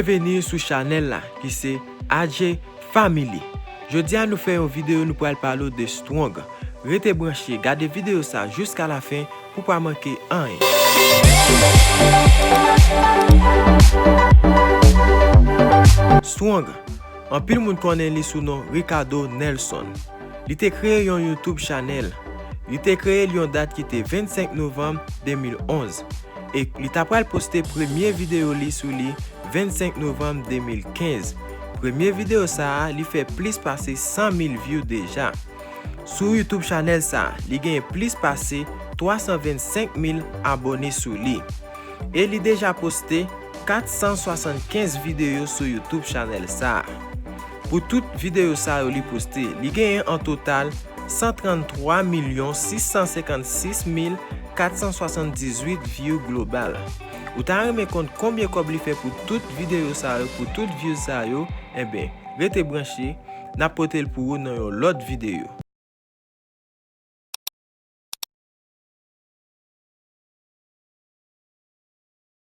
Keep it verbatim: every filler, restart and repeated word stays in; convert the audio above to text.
Byenveni sou chanèl la ki se A J Family. Jodi a nou fè yon videyo, nou pral pale w de Strong. Rete branche, gade videyo sa jiska lafen pou pa manke anyen. Strong, anpil moun konnen li sou non Ricardo Nelson. Li te kreye yon YouTube chanèl. Li te kreye l yon dat ki te vennsenk novanm de mil onz. E li ta pral poste premye videyo li sou li vennsenk novanm de mil kenz. Premye videyo sa a, li fè plis pase san mil view deja. Sou YouTube chanèl sa a, li genyen plis pase twa san vennsenk mil abòne sou li. E li deja poste kat san swasannkenz videyo sou YouTube chanèl sa a. Pou tout videyo sa yo li poste, li genyen an total san tranntwa milyon sis san senkannsis mil kat san swasanndizuit view global. Ou ta renmen konn konbyen kòb li fè pou tout videyo sa yo, pou tout views sa yo? Enben, rete branche, n ap pote l pou ou nan yon lòt videyo.